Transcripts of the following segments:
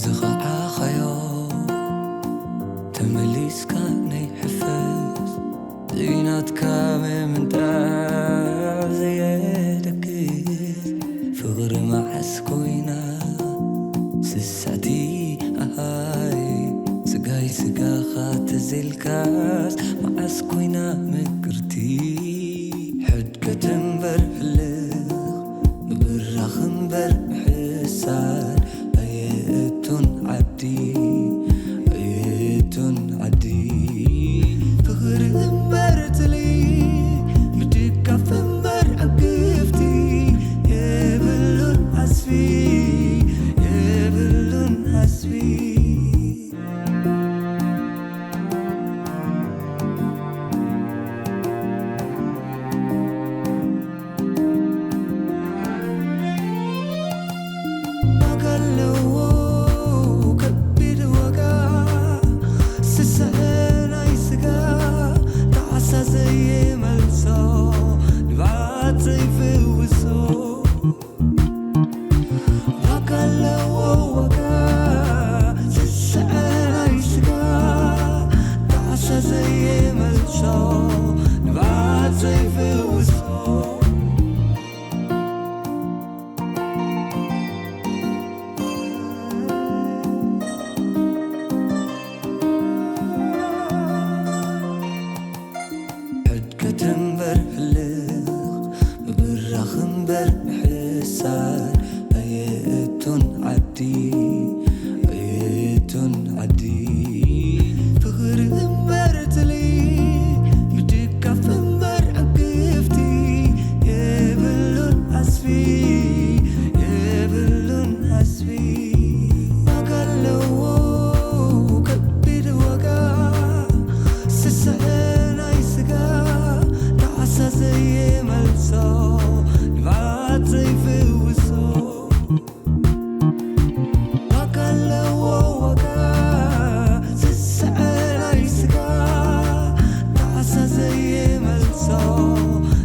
ዝኸዓኻዮ ተመሊስካ ናይ ሕፈስ ዘይናትካ ምምንጣር ዘየደግስ ፍቕሪ መዓስ ኮይና ስስዕቲ ኣሃይ ስጋይ ስጋኻ ተዘልካስ መዓስ ኮይና ምቅርቲ ሕድገት እምበር ሕልኽ ምብራኽ እምበር ምሕሳር ኣየእቱን ዓዲ ኣየእቱን ዓዲ ፍቕሪ እምበር ትሊ ምድጋፍ እምበር ዕግፍቲ የብሉን ዓስቢ የብሉን ዓስቢ ዋጋ ኣለዎ ከቢድ ዋጋ ስስዐ ናይ ስጋ ጣዕሳ ዘይመልሶ ንብዓት ዘይፍውሶ ዋጋ ኣለዎ ዋጋ ስስዐ ናይ ስጋ ጣዕሳ ዘይመልሶ ንብዓት ዘይፍውሶ ሕድገት እምበር ሕልኽ ምብራኽ እምበር ምሕሳር ኣየእቱን ዓዲ ኣየእቱን ዓዲ ፍቕሪ እምበር ትሊ ምድጋፍ እምበር ዕግፍቲ የብሉን ዓስቢ የብሉን ዓስቢ ዋጋ ኣለዎ ከቢድ ዋጋ ስስዐ ናይ ስጋ ጣዕሳ ዘይመልሶ ንብዓት ዘይፍውሶ ዋጋ ኣለዎ ዋጋ ስስዐ ናይ ስጋ ጣዕሳ ዘይመልሶ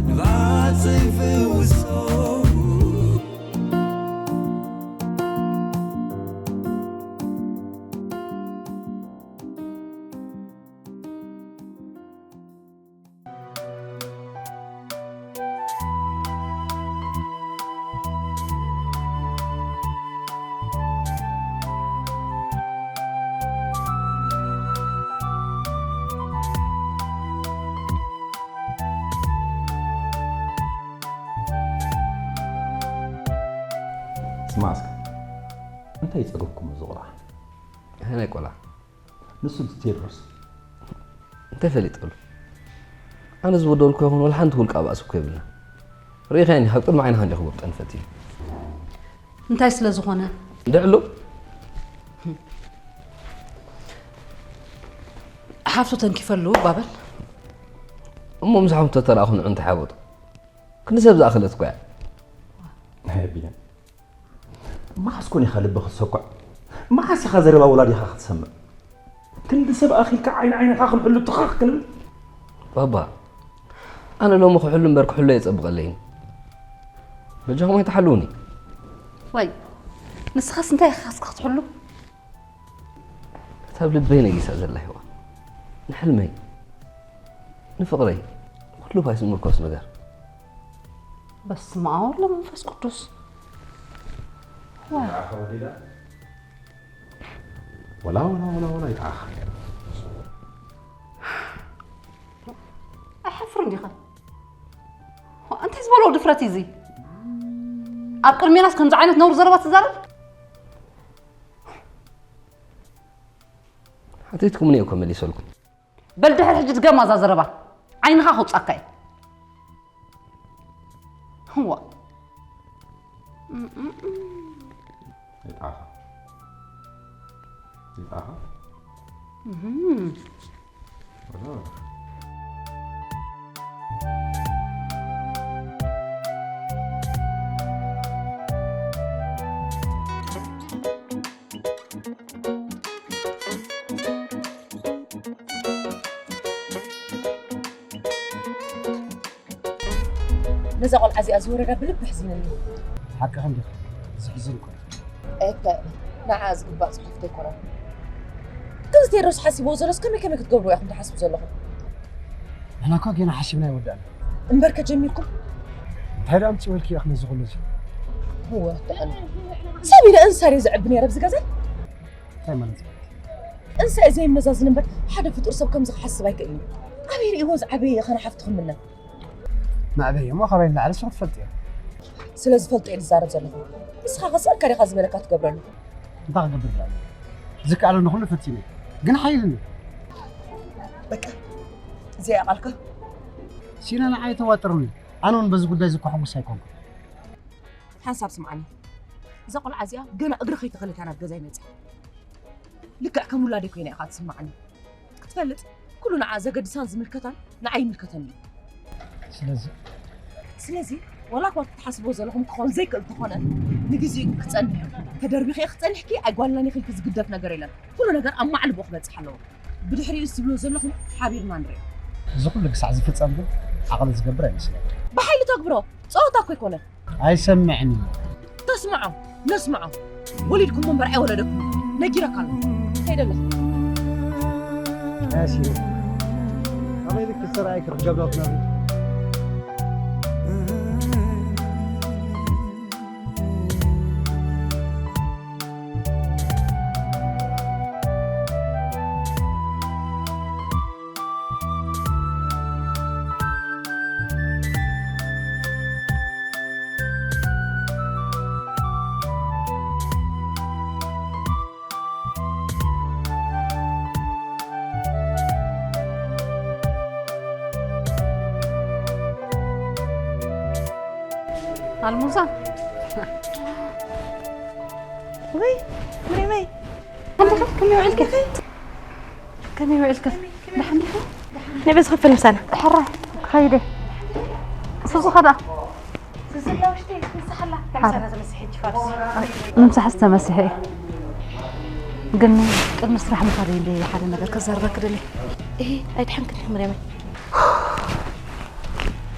ንብዓት ዘይፍውሶ ስማዕ እስከ፣ እንታይ ይጸገኩም እዚ ቆልዓ? ከመይ ቆልዓ? ንሱ እቲ ቴድሮስ። እንታይ ፈሊጠሉ? ኣነ ዝበደልኩ ይኹን ወላ ሓንቲ ውልቃ ባእሲ እኮ የብልና። ርኢኻኒ ካብ ቅድሚ ዓይንኻ እንዲኹ ብጠንፈት እዩ። እንታይ ስለ ዝኾነ? እንድዕሉ ሓፍቱ ተንኪፈሉ ባበል። እሞ ምስ ሓፍቱ ተተራእኹ ንዑ እንታይ ሓበጡ? ክንዲ ሰብ ዝኣኸለት እኮ እያ። ቢና፣ መዓስ ኮን ኢኻ ልቢ ክትሰኩዕ? መዓስ ኢኻ ዘረባ ወላዲኻ ክትሰምዕ? ክንዲ ሰብ ኣኺልካ ዓይኒ ዓይንኻ ክንሕሉ ትኸኽ ክንብል? ባባ፣ ኣነ ሎሚ ክሕሉ እምበር ክሕሎ የጸብቐለይን። በጃኹም ኣይትሓልውኒ። ዋይ፣ ንስኻስ እንታይ ኢኻ እስከ ክትሕሉ? እታ ኣብ ልበይ ነጊሳ ዘላ ሄዋን፣ ንሕልመይ፣ ንፍቕረይ፣ ኩሉ ባይስ ምርኮስ ነገር። በስመ ኣብ ወወልድ ወመንፈስ ቅዱስ። ዋይ። ወላ ወላ ወላ ወላ ይጥዓኻ። ኣይሓፍርን ዲኻ? እንታይ ዝበሎ ድፍረት እዩ እዚ? ኣብ ቅድሜናስ ከምዚ ዓይነት ነውር ዘረባ ትዛረብ? ሓቲትኩምኒ እኮ መሊሰልኩም። በል ድሕር ሕጂ ድገማ እዛ ዘረባ ዓይንኻ ከውጻካ እየ። ህዋ። ይጣኻ። ይጣኻ። እህም። ወላ። እዛ ቆልዓ እዚኣ ዝወረዳ ብልቢ ኣሕዚንኒ። ሓቅኺ እንዲኺ፣ ዘሕዝን እኮ እዩ። እከ፣ ንዓ ዝግባእ ጽሑፍቲ ኣይኮነን። ግን እዚ ቴድሮስ ሓሲብዎ ዘሎስ ከመይ ከመይ ክትገብርዎ ኢኹም ትሓስቡ ዘለኹም? ንሕና እኮ ገና ሓሲብና ኣይወዳእና። እምበርከ ጀሚርኩም? እንታይ ደኣ ኣምጺእዎ ኢልኪ ኢኺ ነዚ ኩሉ እዚ? እወ፣ ደሓን። ሰብ ኢለ እንስሳ ድየ ዘዕቢ ነይረ ኣብዚ ገዛ? እንታይ ማለት እዩ? እንስሳ እዩ ዘየመዛዝን እምበር ሓደ ፍጡር ሰብ ከምዚ ክሓስብ ኣይክእልን እዩ። ኣበይ ርእይዎ ዝዓበየ ኢኸ ንሓፍትኹም ምነ? መዕበይ እሞ ካባይ ንላዕሊ ንስኺ ትፈልጥዮ። ስለ ዝፈልጦ እየ ዝዛረብ ዘለኹ። ንስኻ ከ ስእልካ ዲኻ ዝበለካ ትገብረሉ? እንታይ ክገብር ደኣ? ዝከኣለኒ ኩሉ ፈቲነ፣ ግን ሓይልኒ። በቃ፣ እዚኣ እያ ቃልካ? ሲና ንዓይ ተዋጥርኒ። ኣነ እውን በዚ ጉዳይ እዚ እኮ ሕጉስ ኣይኮንኩን። ሓንሳብ ስምዓኒ። እዛ ቆልዓ እዚኣ ገና እግሪ ከይተኸለት እያ ናብ ገዛይ መፅያ። ልክዕ ከም ውላደይ ኮይና ኢኻ ትስምዓኒ። ክትፈልጥ፣ ኩሉ ንዓ ዘገድሳን ዝምልከታን ንዓይ ይምልከተኒ እዩ። ስለዚ? ስለዚ፣ ዋላ እኳ እቲ ትሓስብዎ ዘለኹም ክኸውን ዘይክእል እንተኾነ፣ ንግዜኡ ክጸንሕ እዩ። ተደርቢኺ ክትጸንሕኪ ኣይጓልናን ኢኺ ኢልኪ ዝግደፍ ነገር የለን። ኩሉ ነገር ኣብ ማዕልቦ ክበጽሕ ኣለዎ። ብድሕሪኡ ዝብሎ ዘለኹም ሓቢርና ንሪኦ። እዚ ኩሉ ክሳዕ ዝፍጸም ግን ዓቕሊ ዝገብር ኣይመስለኒ። ብሓይሊ ተግብሮ፣ ጸወታ እኮ ኣይኮነን። ኣይሰምዕን እዩ። ተስምዖ፣ ነስምዖ። ወሊድኩም እምበር ኣይወለደኩም። ነጊረካ ኣለኹ። ከይደ ኣለኹ። ኣያ ሲኖ፣ ከመይ ኢልኪ ዝተራእየኪ ክትገብሪ ትነብሪ? ኣልሙዛ። ወይ፣ ምሬመይ። ኣንተ ከመይ ውዕልኪ? ከመይ ውዕልኪ? ደሓን ዲኺ? ናይ በዚ ክፍል ምሳና። ሕራይ፣ ክኸይድ እየ። ሱዚ ኸ ደኣ? ሱዚ ኣላ ውሽጢ፣ ምሳሕ ኣላ። ሓር። ምሳና ተመሲሐ እጅ ፋርስ። ምምሳሕስ ተመሲሐ እየ። ግን ቅድሚ ስራሕ ምኻደይ እንደ ሓደ ነገር ከዛርበኪ ደልየ። እሂ፣ ኣይድሓንክን ዲኺ ምሬመይ?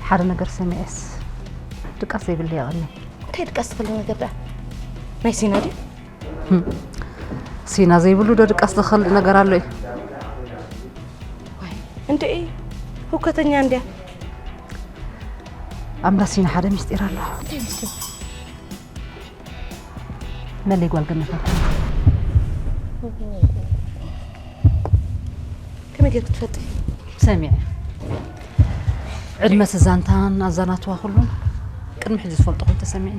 ሓደ ነገር ሰሚዐስ ድቃስ ዘይብለይ የቐኒ። እንታይ ድቃስ ዝኽእል ነገር ደኣ? ናይ ሲና ድዩ? ህም። ሲና ዘይብሉ ዶ ድቃስ ዝኽእል ነገር ኣሎ እዩ? ዋይ፣ እንድዒ፣ ህውከተኛ እንድያ። ኣምዳ ሲና ሓደ ምስጢር ኣሎ። እንታይ ምስጢር? መለይ ጓል ገነት ኣልኮና። ከመይ ጌርኪ ትፈልጢ? ሰሚዐ። ዕድመ እቲ ዛንታን ኣዛናትዋ ኩሉን ቅድሚ ሕጂ ዝፈልጦ ኮይኑ ተሰሚዕኒ።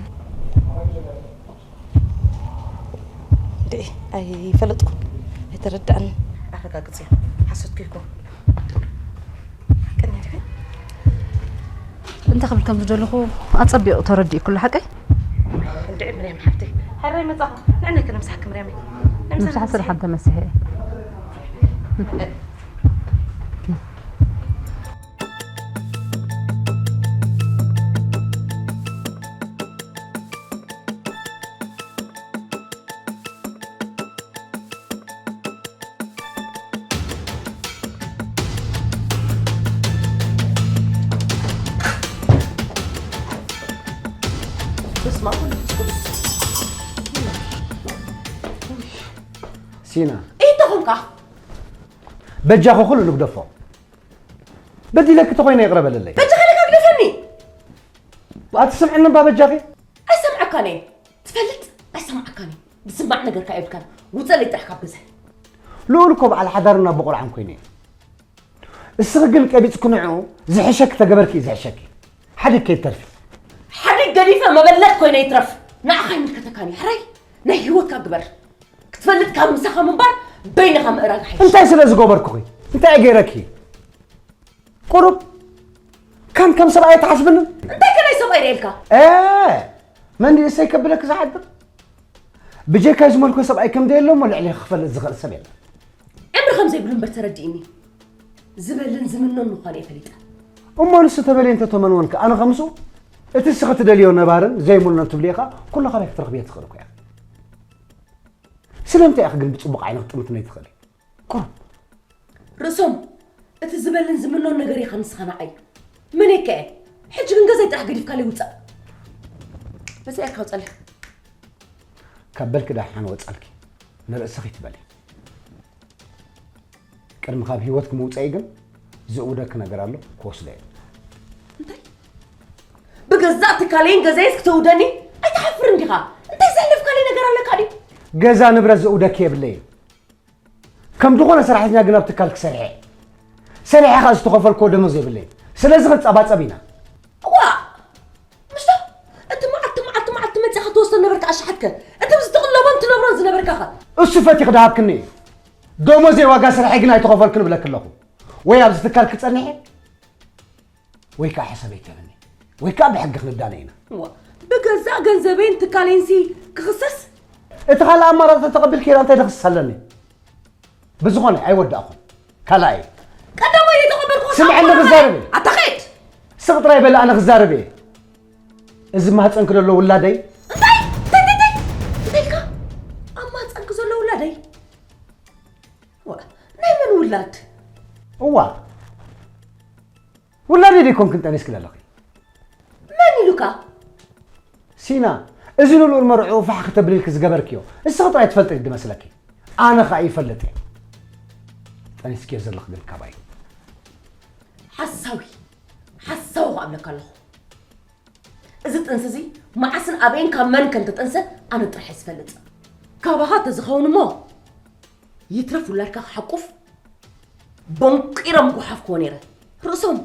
እንድዒ፣ ኣይፈለጥኩን፣ ኣይተረድኣንን። ኣረጋግጽዮ፣ ሓሶት ከይኮነ። ሓቀኛ ዲኺ? እንታይ ክብል ከም ዝደለኹ ኣጸቢቑ ተረዲእኩ ኣሎ፣ ሓቀይ? እንድዒ፣ ምርያም ሓፍተይ፣ ሕራይ መጻኹ። ንዕናይ ከነምስሓኪ፣ ምርያመይ። ንምሳሕ ስራሕ እንተ መሲሐ። በስመ አብ ወመንፈስ ቅዱስ። ሲና። እንታይ ኾንካ? በጃኺ ኩሉ ንግደፎ። በዲለኪ ተኾይነ ይቕረ በለለይ። በጃኻ ኢለካ ግደፈኒ። ኣትስምዕኒ እባ በጃኺ። ኣይሰምዓካን እየ። ትፈልጥ? ኣይሰምዓካን እየ። ዝስማዕ ነገርካ የብልካን። ውጸለይ ጥራሕ ካብ ገዛይ። ልኡል እኮ በዓል ሓዳርን ኣቦ ቆልዓን ኮይነ እየ። እስኺ ግን ቀቢጽኪ ንዕኡ ዝሕሸኪ ተገበርኪ እዩ ዝሕሸኪ። ሓዲግ ከይትተርፊ። ሓዲግ ገዲፈ መበለት ኮይነ ይትረፍ። ንዓኻ ኣይምልከተካን እዩ። ሕራይ ናይ ህይወትካ ግበር። ክትፈልጥ ካብ ምሳኻ ምንባር በይንኻ ምእራግ ሓይሽ። እንታይ ስለ ዝገበርኩኺ? እንታይ ገይረኪ? ቁሩብ ከም፣ ከም ሰብኣይ ኣይትሓስብንን? እንታይ ከ ናይ ሰብኣይ ርኤልካ? እ፣ መን ድዩ እሰይ ከብለኪ ዝሓድር? ብጀካይ ዝመልኮ ሰብኣይ ከም ዘየሎ እሞ ልዕሌኺ ክፈልጥ ዝኽእል ሰብ የለን። ዕምሪ ከም ዘይብሉ እምበር ተረዲእኒ። ዝበልን ዝምኖን ምዃኑ እየ ፈሊጠ። እሞ ንሱ ተበልየ እንተ ተመንወንኪ፣ ኣነ ከምሱ እቲ እስኺ ትደልዮ ነባርን ዘይምኖን ትብልዮ ኸኣ ኩሉ ካባይ ክትረኽብዮ ትኽእሊ እኮ ኢኺ። ስለምንታይ ኢኺ ግን ብጽቡቕ ዓይኒ ክትጥምትኒ ኣይትኽእሊ? ቁሩብ። ርእሶም፣ እቲ ዝበልን ዝምኖን ነገር ኢኻ ንስኻ ንዓይ። መን እየ ከ? ሕጂ ግን ገዛይ ጥራሕ ገዲፍካለይ ውጻእ። በዚ እያ ካውጻለይ። ካብ በልኪ ደሓን ወጻልኪ፣ ንርእስኺ ትበሊ። ቅድሚ ካብ ህይወትኪ ምውጸኢ ግን ዝእውደኪ ነገር ኣሎ፣ ክወስዶ እየ። እንታይ? ብገዛእ ትካለይን ገዛይስ ክተውደኒ? ኣይትሓፍርን ዲኻ? እንታይ ዘሕለፍካለይ ነገር ኣለካ ድዩ? ገዛ ንብረት ዘእውደኪ የብለይን። ከም ዝኾነ ሰራሕተኛ ግን ኣብ ትካል ክሰርሐ እየ። ሰሪሐ ኸኣ ዝተኸፈልክዎ ደሞዝ የብለይን። ስለዚ ክንጸባጸብ ኢና። እዋ! ምሽቶ! እቲ መዓልቲ፣ መዓልቲ፣ መዓልቲ መጺኻ ትወስዶ ነበርካ ኣሽሓትከ? እቲ ብዝትቕለቦን ትነብሮን ዝነበርካኸ? እሱ ፈቲኺ ድሃብክኒ እዩ። ደሞዘይ ዋጋ ስርሐይ ግን ኣይተኸፈልክን እብለኪ ኣለኹ። ወይ ኣብዚ ትካል ክጸንሕ እየ፣ ወይ ከኣ ሕሰበይ ትህብኒ፣ ወይ ከኣ ብሕጊ ክንዳነ ኢና። እዋ፣ ብገዛእ ገንዘበይን ትካለይንሲ ክኽሰስ? እቲ ካልእ ኣማራጺ ተተቐቢልኪ ኢላ እንታይ ድኽስስ ኣለኒ? ብዝኾነ ኣይወዳእኹን። ካልኣይ ቀዳማይ ዘይተቐበልኩ ስምዐኒ ክዛረብ እየ። ኣታ ኸይድ! ስቕ ጥራይ በሊ ኣነ ክዛረብ እየ። እዚ ማህፀንኪ ዘሎ ውላደይ እንታይ እንታይ እንታይ እንታይ ኢልካ? ኣብ ማህፀንኪ ዘሎ ውላደይ? ዋ፣ ናይ መን ውላድ? እዋ፣ ውላደይ ደይኮንክን ጠኒስኪ ዘለኺ? መን ኢሉካ? ሲና፣ እዚ ንልኡል መርዕኡ ፋሕ ክተብልልኪ ዝገበርክዮ እስኺ ጥራይ ትፈልጢ ድመስለኪ? ኣነ ኸኣ ይፈልጥ እየ። ጠኒስክዮ ዘለኺ ግን ካባይ። ሓሳዊ፣ ሓሳዊ ኸኣ እብለካ ኣለኹ። እዚ ጥንሲ እዚ መዓስን ኣበይን ካብ መን ከም ተጠንሰ ኣነ ጥራሕ እየ ዝፈልጥ። ካባኻ ተዝኸውን እሞ ይትረፍ ውላድካ ክሓቁፍ ቦንቂረ ምጉሓፍክዎ ነይረ። ርእሶም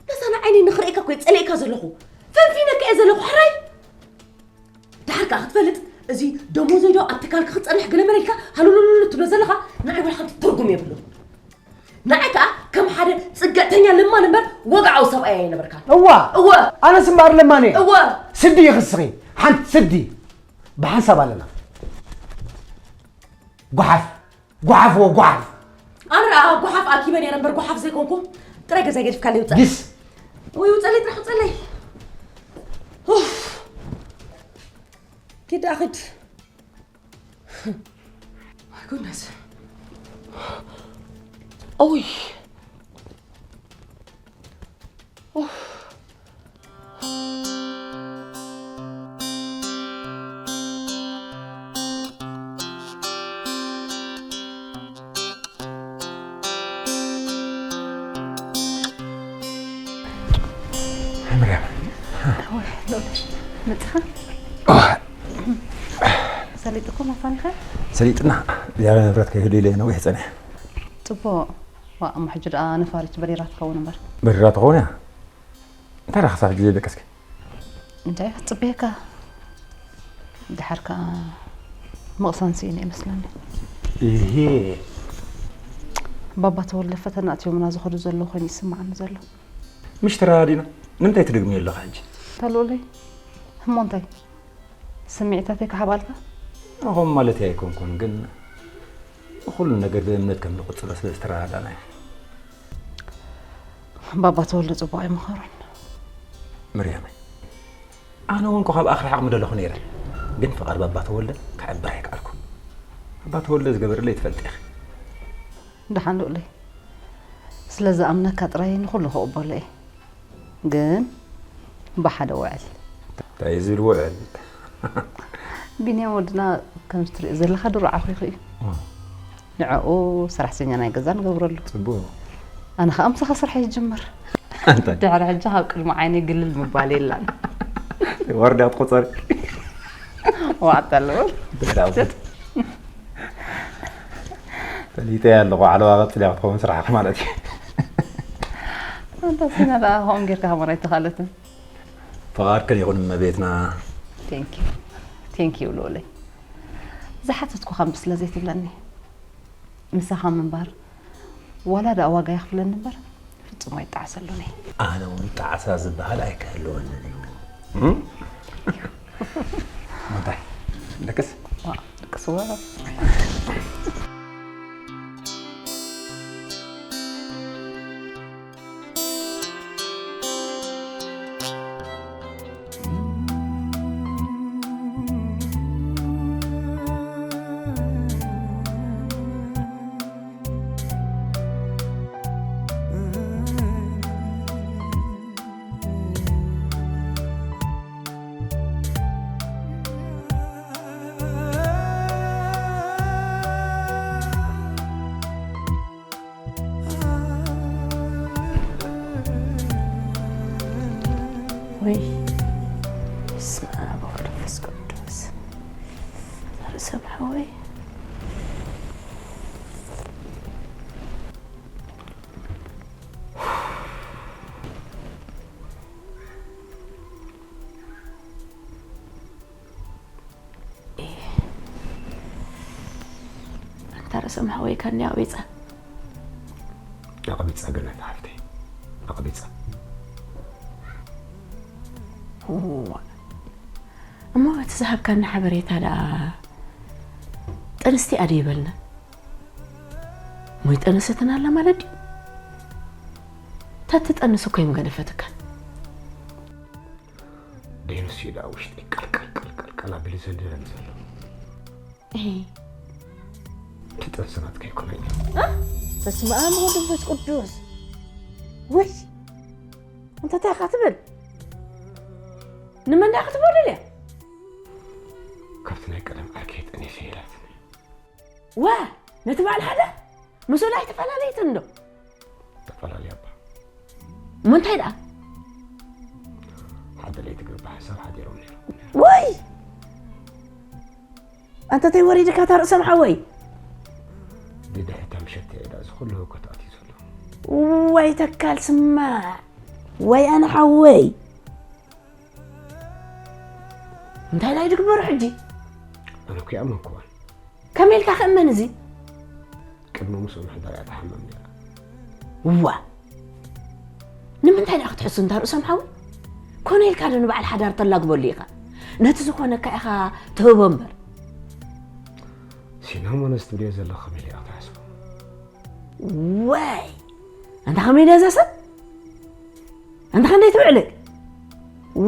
ነዛ ንዓይነይ ንኽርእየካ እኮ እየ ጸሊኤካ ዘለኹ። ፈንፊነካ እየ ዘለኹ ሕራይ። ድሓር ከኣ ክትፈልጥ፣ እዚ ደሞዘይ ዶ ኣብ ትካል ክጸንሕ ገለ መለ ኢልካ ሃሉሉሉ ትብሎ ዘለኻ ንዓይ ወላ ሓንቲ ትርጉም የብሉን። ንዓይ ከኣ ከም ሓደ ጽግዕተኛ ለማኒ እምበር ወግዓዊ ሰብኣይ ኣይነበርካን። እዋ! እወ! ኣነስ እምበኣር ለማኒ እየ። እወ! ስዲ ይኽስኺ፣ ሓንቲ ስዲ። ብሓንሳብ ኣለና። ጓሓፍ፣ ጓሓፍ፣ ወ-፣ ጓሓፍ። ኣነ ደኣ ጓሓፍ ኣኪበ ነይረ እምበር ጓሓፍ ዘይኮንኩ። ጥራይ ገዛይ ገዲፍካለይ ውጻእ። ዲስ? ወይ ውጸለይ፣ ጥራሕ ውጸለይ። ኡፍ። ኪድ ደኣ ኪድ። My goodness. ኡይ። ኡፍ። ምርያም። ወይ፣ ሎሚ መጽኻ? ሰሊጥኩም ኣፋኒኻ? ሰሊጥና፣ ዝያዳ ንብረት ከይህሉ ኢለ ነዊሕ ጸኒሐ። ጽቡቕ። ዋ፣ እሞ ሕጂ ደኣ ነፋሪት በሪራ ትኸውን እምበር። በሪራ ትኸውን እያ? እንታይ ደኣ ክሳብ ሕጂ ዘይደቀስኪ? እንታይ ክትጽበየካ? ድሓር ከኣ ምቕሳን ስኢነ ይመስለኒ። እሂ። ባባ ተወልደ ፈተና ኣትዮምና ዝኸዱ ዘለዉ ኮይኑ ይስምዓኒ ዘሎ። ምሽ ተረዳዲእና። ንምንታይ ትደግምዮ ኣለኻ ሕጂ? ኣታ ልኡለይ፣ እሞ እንታይ? ስምዒታተይ ክሓባልካ? ከምኡ ማለተይ ኣይኮንኩን፣ ግን ንኹሉ ነገር ብእምነት ከም ንቕጽሎ ስለ ዝተረዳዳእና እዩ። ባባ ተወልደ ጽቡቕ ኣይመኸሩን። መርያመይ፣ ኣነ እውን እኮ ካብ ኣኽርሓቕ ምደለኹ ነይረ፣ ግን ፍቓድ ባባ ተወልደ ከዕብር ኣይከኣልኩ። ባባ ተወልደ ዝገበረለይ ትፈልጢ ኢኺ። ደሓን ልኡለይ፣ ስለ ዝኣምነካ ጥራይ ንኹሉ ክቕበሎ እየ። ግን ብሓደ ውዕል። እንታይ እዩ ዝብል ውዕል? ቢንያም ወድና ከምዚ ትሪኦ ዘለኻ ድሮ ዓኺኹ እዩ። እ። ንዕኡ ሰራሕተኛ ናይ ገዛ ንገብረሉ። ጽቡቕ። ኣነ ኸኣ ምሳኻ ስራሕ ይጅምር። እንታይ? ድሕሪ ሕጂ ካብ ቅድሚ ዓይነይ ግልል ምባል የላን። ዋርድያ ትቆጸሪ። ዋዕታ ኣለዎ። ድሕሪ ዓወት። ፈሊጠ ኣለኹ፣ ዓለባ ቀጽል እያ ክትኸውን ስራሕኺ ማለት እዩ። ኣንታ ሲና ደኣ ከምኡ ጌርካ ከማን ኣይተኻእለትን። ፍቓድክን ይኹን እመቤትና። Thank you። Thank you ልኡለይ። ዝሓተትኩኻ እምቢ ስለ ዘይትብለኒ። ምሳኻ ምንባር ዋላ ደኣ ዋጋ የኽፍለኒ እምበር ፍጹም ኣይጠዓሰሉን እየ። ኣነ እውን ጣዕሳ ዝበሃል ኣይክህልወንን እዩ። እም? እንታይ? ደቅስ? ዋ፣ ደቅስ ዋ። ወይ ኣንታ ርእሰ ማሕወይካ እንዲ ኣቕቢጻ። ኣቕቢጻ ገነት ሓፍተይ፣ ኣቕቢጻ። እዋ፣ እሞ እቲ ዝሃብካኒ ሓበሬታ ደኣ ጥንስቲ ኣደ ይበልና። ሞይ ጠነሰትን ኣላ ማለት ድዩ? ተትጠንስ እኮ እዮም ገደፈትካ። ደይኑስ እዩ ደኣ ውሽጢ ቀልቀል ቀልቀል ቀል ኣቢሉ ዘንድረኒ ዘሎ። እይ። እቲ ጥንሲ ናትካ ኣይኮነን እዩ። እ? በስመ ኣብ ወወልድ ወመንፈስ ቅዱስ። ውይ! እንተ እንታይ ኢኻ ትብል? ንመን ዲኻ ክትበድል እያ? ካብቲ ናይ ቀደም ዓርከይ ጠኒሰ ኢላትኒ። ዋ! ነቲ በዓል ሓደ? ምስኡ ኣይተፈላለየትን ዶ? ተፈላለየ እባ። እሞ እንታይ ደኣ? ሓደ ለይቲ ግን ብሓንሳብ ሓዲሮም ነይሮም። ወይ! ኣንታ ተይ ወሪድካ እታ ርእሶም ሓወይ። ብድሕሪ እታ ምሸት እያ እዚ ኩሉ ህውከት ኣትዩ ዘሎ። ወይ ተካል ስማዕ። ወይ ኣነ ሓወይ። እንታይ ናይ ድግበሩ ሕጂ? ኣነ እኮ ይኣመንኩዋን። ከመይ ኢልካ ክእመን እዚ? ቅድሚ ምስኡ ምሕዳር እያ ትሓምም ነይራ። ዋ! ንምንታይ ደኣ ክትሕሱ እንታ ርእሶም ሓወይ? ኮነ ኢልካ ዶ ንበዓል ሓዳር ተላግበሉ ኢኻ? ነቲ ዝኾነካ ኢኻ ትህቦ እምበር። ሲና እሞ ነዚ ትብልዮ ዘለኺ ከመይ ኢልካ ትሓስቦ? ወይ! ኣንታ ከመይ ኢልያ እዛ ሰብ? ኣንታ ክንደይ ትውዕልል?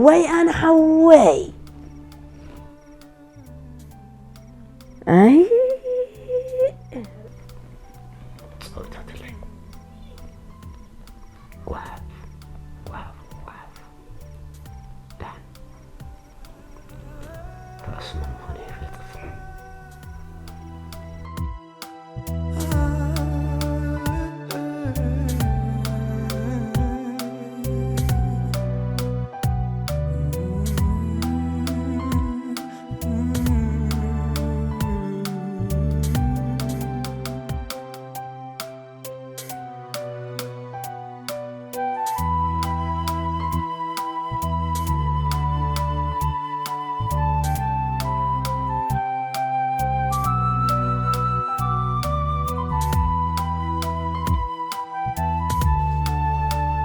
ወይ ኣነ ሓወይ! ኣይ! ጸወታትለይ። ዋፍ፣ ዋፍ፣ ዋፍ። ዳን። ራእሲ መን ምዃኑ ይፈልጥ።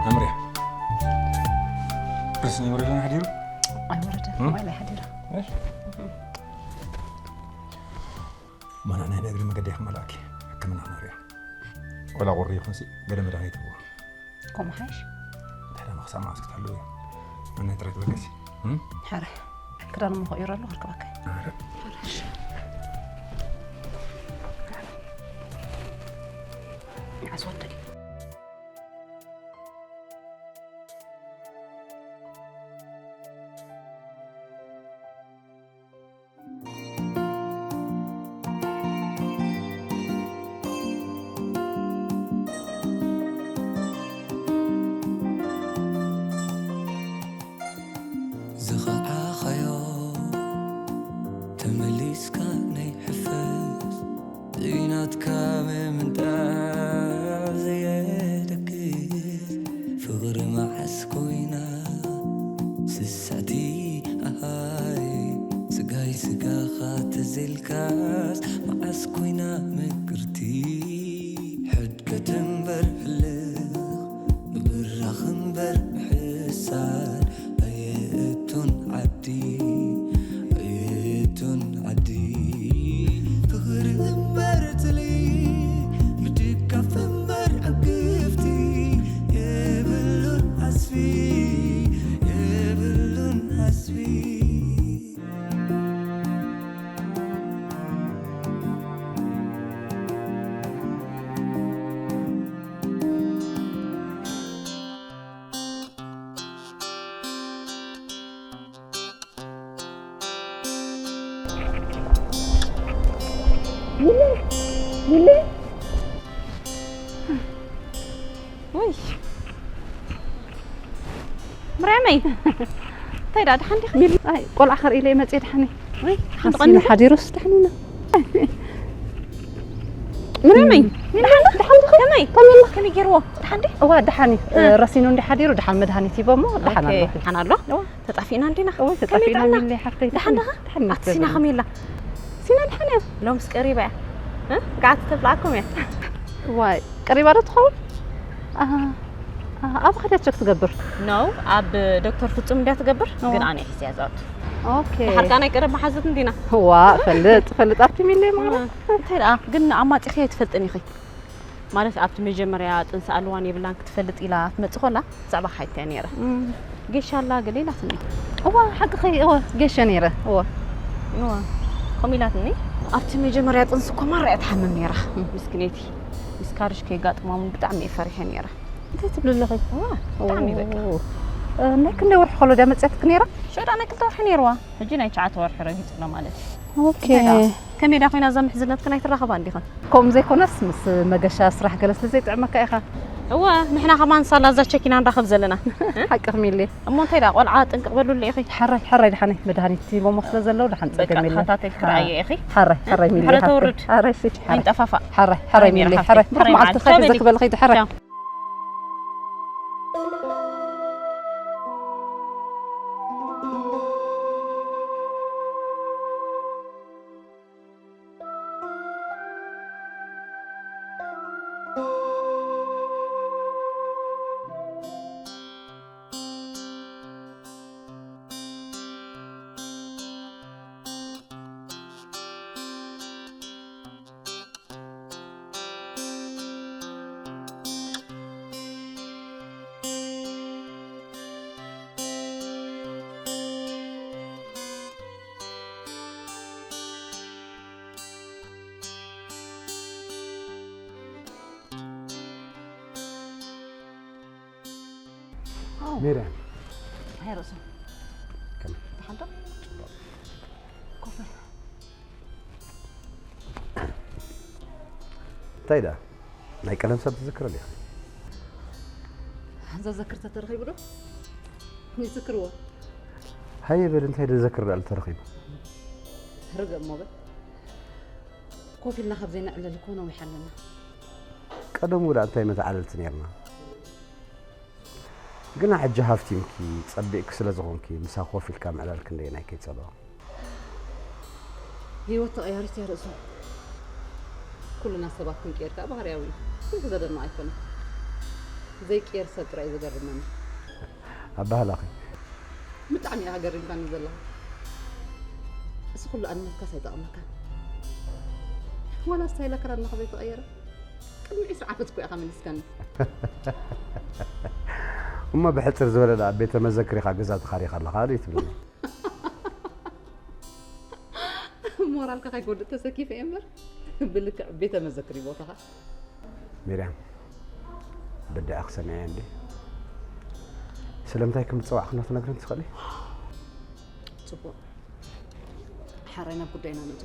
ኣምርያ። ርስኒ ወረደን ሓዲሩ? ኣይወረደን፣ እም? ማይ ላይ ሓዲሩ። እሺ። ማና ናይ እግሪ መገዲ ይኽመላኪ፣ ሕክምና ክንሪኦ። ወላ ቁሪ ይኹንሲ፣ ገለ መድሃኒት እዎ። ከምኡ ሓይሽ? እንታይ ደኣ ንኽሳብ መዓስ ክትሕልው እያ? መን ጥራይ ትበገሲ? እም? ሓረ፣ ክዳን እሞ ክቕይሮ ኣለኹ፣ ክርከበካ እየ። ኣረ። ሓረሽ። መዓስ ወደይ? ዝኸዓኻዮ ተመሊስካ ናይ ሕፈስ፣ ዘይናትካ ምምንጣር ዘየደግስ፣ ፍቕሪ መዓስ ኮይና ስስዕቲ ኣሃይ፣ ስጋይ ስጋኻ ተዘልካስ መዓስ ኮይና ምቅርቲ፣ ሕድገት እምበር ህልኽ፣ ምብራኽ እምበር ምሕሳር፣ ኣየእቱን ዓዲ፣ ኣየእቱን ዓዲ። ፍቕሪ እምበር ትልሂ፣ ምድጋፍ እምበር ዕግፍቲ፣ የብሉን ዓስቢ፣ የብሉን ዓስቢ። ሚሊ፣ ሚሊ። ውይ። ምርያመይ። እንታይ ደኣ፣ ደሓን ዲኺ? ሚሊ፣ ኣይ፣ ቆልዓ ከርኢ ኢለ መጽየ ደሓን እየ። ወይ፣ ሓንቲ ሓሲና ቀኒኹ? ሓዲሩስ ደሓን ኢና። ምንመይ? ደሓን ዶ? ከመይ? ከመይ? ከመይ ገይርዎ? ደሓን ዲ? እዋ፣ ደሓን እዩ። እ። ረሲኑ እንዲ ሓዲሩ፣ ደሓን መድሃኒት ሂቦሞ፣ ደሓን ኦኬ፣ ኣሎ። ደሓን ኣሎ? እዋ። ተጣፊእና እንዲና? እዋ፣ ከመይ ተጣፊእና ጥዕና? እንዲ ሓፍተይ፣ ደሓን ደሓን። ደኻ? ደሓን ኣቲ ሲና ይመስገን። ከመይ ኣላ? ሲና ደሓን እያ። ሎምስ ቀሪባ እያ። እ? ገዓት ተብልዓኩም እያ። ዋይ፣ ቀሪባ ዶ ትኸውን? ኣ፣ ኣ፣ ኣብ ኸደት ቸክ ትገብር? ኖ፣ ኣብ ዶክተር ፍጹም እንድያ ትገብር፣ እዋ። ግን ኣነ ሒዝያ ዝኣቱ። ኦኬ። ድሓር ከኣ ናይ ቀደም መሓዙት እንዲና። ዋ፣ ፈልጥ፣ ፈልጥ ኣብቲ ሚለ ማለት። እዋ። እንታይ ደኣ፣ ግን ኣማጺኺ ኣይትፈልጥን ኢኺ። ማለት ኣብቲ መጀመርያ ጥንሲ ኣለዋን የብላን ክትፈልጥ ኢላ ትመጽእ ኮላ፣ ብዛዕባ ሓይታ እያ ነይራ። እም። ጌሻ ኣላ ገለ ኢላትኒ። እዋ፣ ሓቅኺ፣ እዋ፣ ጌሸ ነይረ፣ እዋ። እዋ፣ ከምኡ ኢላትኒ። ኣብቲ መጀመርያ ጥንሲ እኮ ማራ እያ ትሓምም ነይራ፣ ምስኪነይቲ። ሚስካርጅ ከየጋጥማ እውን ብጣዕሚ እየ ፈሪሐ ነይረ። እንታይ ትብሊ ኣለኺ? እዋ፣ ብጣዕሚ በቃ። ኦ፣ እ፣ ናይ ክንደይ ወርሒ ከሎ ድያ መፅያትኪ ነይራ? ሽዑ ደኣ ናይ ክልተ ወርሒ ነይርዋ። ሕጂ ናይ ትሽዓተ ወርሒ ረጊጹ ኣሎ ማለት እዩ። ኦኬ። እንታይ ደኣ? ከመይ ደኣ ኮይና እዛ ምሕዝነትክን ኣይትራኸባን ዲኽን? ከምኡ ዘይኮነስ ምስ መገሻ ስራሕ ገለ ስለ ዘይጥዕመካ ኢኻ። እወ፣ ንሕና ከማን ሳላ እዛ ቸኪና ንራኸብ ዘለና። ሓቅኺ ሚሊ። እሞ እንታይ ደኣ ቆልዓ ጥንቅቕ በሉለይ ኢኺ። ሓራይ፣ ሓራይ ደሓነይ መድሃኒት ሂቦሞ ስለ ዘለዉ ደሓን በቃ ጸገም የለን። ተኸታተልኪ ረኣየ ኢኺ። ሓራይ፣ ሓራይ ሚሊ ምሕረት ሓፍተይ። ተውርድ። ሓራይ ሽቲ ሓራይ። ኣይንጠፋፋእ። ሓራይ፣ ሓራይ ሓራይ ሚሊ ሚሊ ሓፍተይ። ሓፍተይ። ሓራይ ሓራይ መዓልቲ መዓልቲ። ቻው ኻይደ ሚሊ። ዘክበልኺ ድሕረ። ቻው። ሜርያ። ኣይ ርእሱ። ከመይ? ደሓን ዶ? ኮፍ በል። እንታይ ደኣ? ናይ ቀደም ሰብ ትዝክር ዲኻ? ዘዘክር ተተረኺቡ ዶ? ይዝክርዎ። ሃየ በል፣ እንታይ ደዘክር ደኣ ተረኺቡ? ርግእ እሞ በል። ኮፍ ኢልና ካብ ዘይነዕልል እኮ ነዊሕ ኣለና። ቀደሙ ደኣ እንታይ መተዓለልቲ ኔርና? ግና ሕጂ ሃፍቲምኪ፣ ጸቢቕኪ ስለ ዝኾንኪ፣ ምሳኺ ኮፍ ኢልካ ምዕላል ክንደየናይ ከይጸበቐ። ህይወት ተቐያሪት እያ ርእሱ። ኩልና ሰባት ክንቅየር ከኣ ባህርያዊ እዩ። ግን ዘደንቕ ኣይኮነን። ዘይቅየር ሰብ ጥራይ እዩ ዘገርመኒ። ኣባህላኺ። ብጣዕሚ ኢኻ ገሪምካኒ ዘለኻ። እዚ ኩሉ ኣንነትካስ ኣይጠቕመካን። ዋላ ስታይል ኣከዳድናኻ ዘይተቐየረ። ቅድሚ ዕስራ ዓመት እኮ ኢኻ መሊስካኒ። እሞ ብሕጽር ዝበለ ደኣ ቤተ መዘክሪኻ ገዛ ተኻሪኻ ኣለኻ ዶ ትብለኒ? ሞራልካ ከይጎድእ ተሰኪፈ እየ እምበር፣ ብልክዕ ቤተ መዘክሪ ቦታኻ። ሚርያም፣ በዲኣ ክሰምዐያ እንዴ? ስለምንታይ ከም ዝጸዋዕክና ትነግረን ትኽእሊ? ጽቡቕ። ሓራይ ናብ ጉዳይና ንእቶ።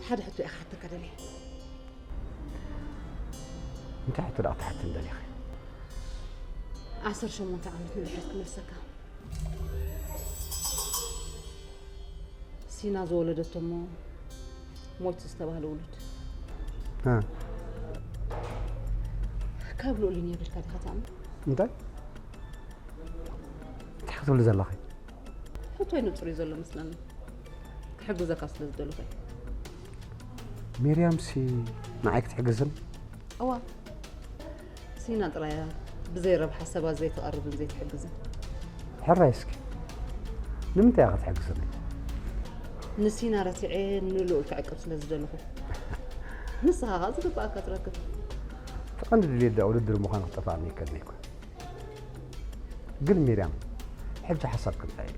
ሓደ ሕቶ እየ ክሓተካ ደልየ። እንታይ ሕቶ ደኣ ክትሓትኒ ደሊኺ? ዓሰርተ ሸሞንተ ዓመት ንድሕሪት ክመልሰካ። ሲና ዝወለደቶ እሞ ሞይቱ ዝተባህለ ውሉድ። እ። ካብ ልኡል እዩ ነይሩ ኢልካ ዲኻ ትኣምን? እንታይ? እንታይ ክትብሊ ዘለኺ? ሕቶይ ንጹር እዩ ዘሎ መስለኒ። ክሕግዘካ ስለ ዝደለኹ እየ። ሚርያምሲ ንዓይ ክትሕግዝን? እዋ። ሲና ጥራይ እያ ብዘይ ረብሓ ሰባት ዘይትቐርብን ዘይትሕግዝን። ሕራይ እስኪ። ንምንታይ እያ ክትሕግዘኒ? ንሲና ረሲዐ ንልኡል ክዕቅብ ስለ ዝደለኹ። ንስኻ ኸኣ ዝግብኣካ ትረክብ። እቲ ቀንዲ ድልየት ደኣ ውድድር ምዃኑ ክጠፍኣኒ ኣይከድን እኮ። ግን ሚርያም፣ ሕጂ ሓሳብኪ እንታይ እዩ?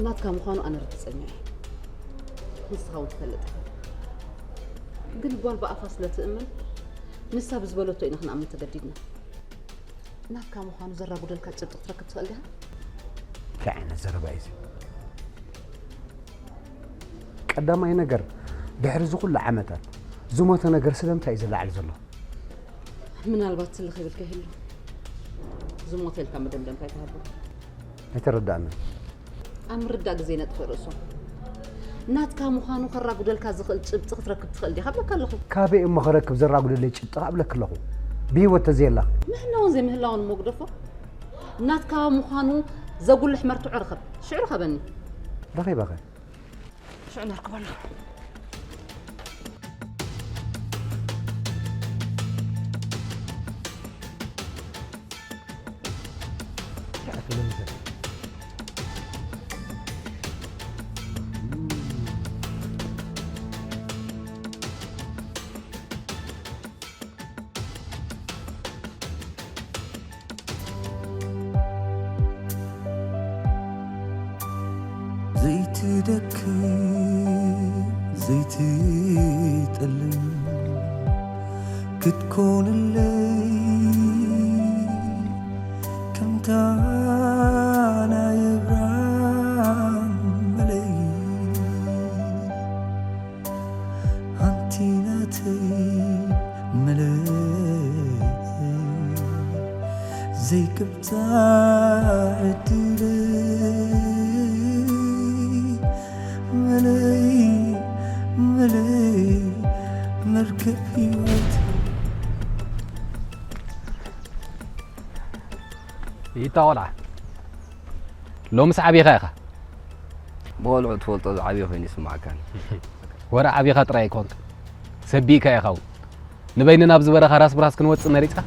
ናትካ ምዃኑ ኣነ ርግጸኛ እየ። ንስኻ እውን ትፈልጥ ኢኻ። ግን ጓል ብኣፋ ስለ ትእመን፣ ንሳ ብዝበለቶ ኢና ክንኣምን ተገዲድና። ናትካ ምዃኑ ዘራጉደልካ ጭብጢ ክትረክብ ትኽእል ዲኻ? እንታይ ዓይነት ዘረባ እዩ እዚ? ቀዳማይ ነገር፣ ድሕሪ እዚ ኩሉ ዓመታት ዝሞተ ነገር ስለምንታይ እዩ ዝለዓል ዘሎ? ምናልባት ትልኽ ይብል ከይህሉ ዝሞተ ኢልካ መደምደምታ ኣይትሃቦ። ኣይተረዳእንን። ኣብ ምርዳእ ግዜ ነጥፍእ ርእሶም። ናትካ ምዃኑ ከራጉደልካ ዝኽእል ጭብጢ ክትረክብ ትኽእል ዲኻ እብለካ ኣለኹ። ካበይ እሞ ክረክብ ዘራጉደለይ ጭብጢ እብለኪ ኣለኹ? ብህይወት ተዘየላ ምህላውን ዘይምህላውን እሞ ግደፎ። ናትካ ምዃኑ ዘጉልሕ መርትዖ ርኸብ። ሽዑ ርኸበኒ። ረኺበኸ? ሽዑ ነርክቦ ኣለኹ። ዘይትደክም ዘይትጠልም ክትኮንለይ ከምታ ናይ እብራም መለይ ኣንቲ ናተይ መለይ ዘይቅብጻ ዕድለይ መለይ መለይ መርከብ ህይወት ይታ ቆልዓ ሎምስ ዓቢኻ ኢኻ። ብቆልዑ ትፈልጦ ዝዓብየ ኮይኑ ይስማዓካኒ። ወረ ዓቢኻ ጥራይ ኣይኮንካ ሰቢእካ ኢኻ እውን። ንበይንና ኣብዚ በረኻ ራስ ብራስ ክንወፅእ መሪፅካ።